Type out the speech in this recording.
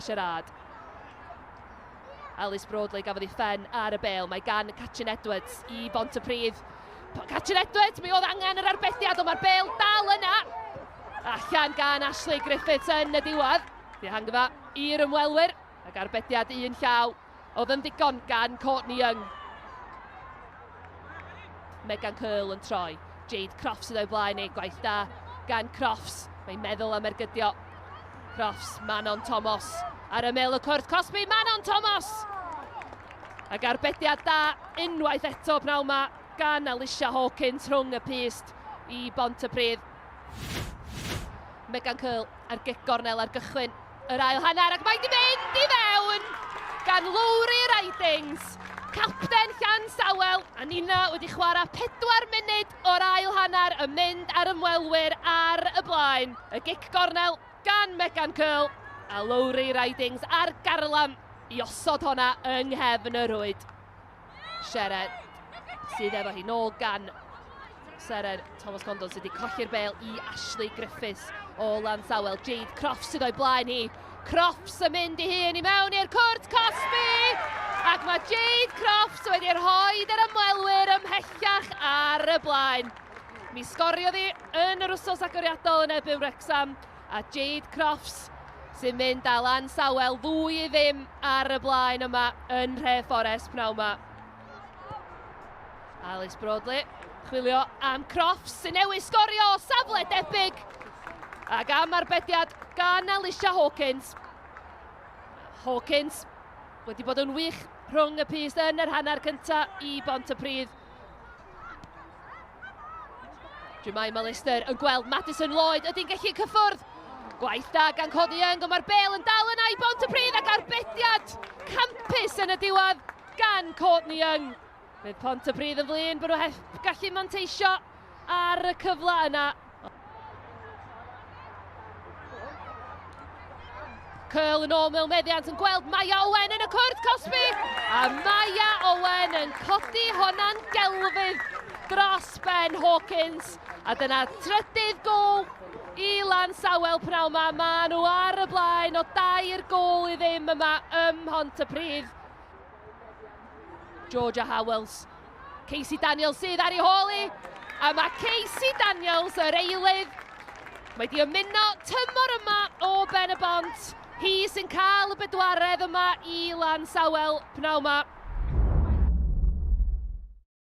Sherard. Alice Broadley gafodd ei phen ar y bêl. Mae gan Catrin Edwards i Bontypridd. Catrin Edwards, mi oedd angen yr arbediad, ond mae'r bêl dal yna. Allan gan Ashley Griffiths yn y diwedd. Dihangfa i'r ymwelwyr ac arbediad un llaw oedd yn ddigon gan Courtney Young. Megan Curl yn troi. Jade Crofts sydd o'i blaen ei gwaith da gan Crofts. Mae'n meddwl am ergydio. Crofts, Manon Thomas ar ymyl y cwrt cosbi. Manon Thomas! Ac arbediad da unwaith eto pnawn ma gan Alicia Hawkins rhwng y pyst i Bontypridd. Megan Curl ar gic gornel ar gychwyn yr ail hanner ac mae 'di mynd i fewn gan Lowri Ridings. Capten Llansawel a Nina wedi chwarae 4 munud o'r ail hanner yn mynd ar ymwelwyr ar y blaen. Y gic gornel gan Megan Curl a Lowri Ridings ar garlam i osod honna yng nghefn y rhwyd. Seren sydd efo hi nôl gan Seren Thomas Condon sydd wedi colli'r bel i Ashley Griffiths o Lansawel. Jade Crofts sydd o'i blaen hi. Crofts yn mynd i hun i mewn i'r cwrt cosbi! Ac mae Jade Crofts wedi rhoi yr ymwelwyr ymhellach ar y blaen. Mi sgoriodd hi yn yr wsos agoriadol yn erbyn Wrexham a Jade Crofts sy'n mynd â Lansawel 2-0 ar y blaen yma yn Nhrefforest pnawn yma. Alice Broadley chwilio am Crofts sy'n newid sgorio o safle debyg ac am arbediad gan Alicia Hawkins. Hawkins wedi bod yn wych rhwng y pyst yn yr hanner cyntaf i Bontypridd. Jemima Lister yn gweld Madison Lloyd, ydy'n gallu cyffwrdd? Gwaith da gan Cody Young, ond mae'r bel yn dal yna i Bontypridd ac arbediad campus yn y diwedd gan Courtney Young. Bydd Pontypridd yn flin bod nhw heb gallu manteisio ar y cyfle yna. Curl yn ôl mewn meddiant yn gweld Maya Owen yn y cwrt cosbi. A Maya Owen yn codi honna'n gelfydd dros Ben Hawkins. A dyna trydydd gôl i Lansawel pnawn ma. Maen nhw ar y blaen o 3 gôl i ddim yma ym Mhontypridd. Georgia Howells. Casey Daniels sydd ar ei hôl hi. A mae Casey Daniels, yr eilydd, mae di ymuno tymor yma o Ben y Bont. Hi sy'n cael y bedwaredd yma i Lansawel pnawn ma.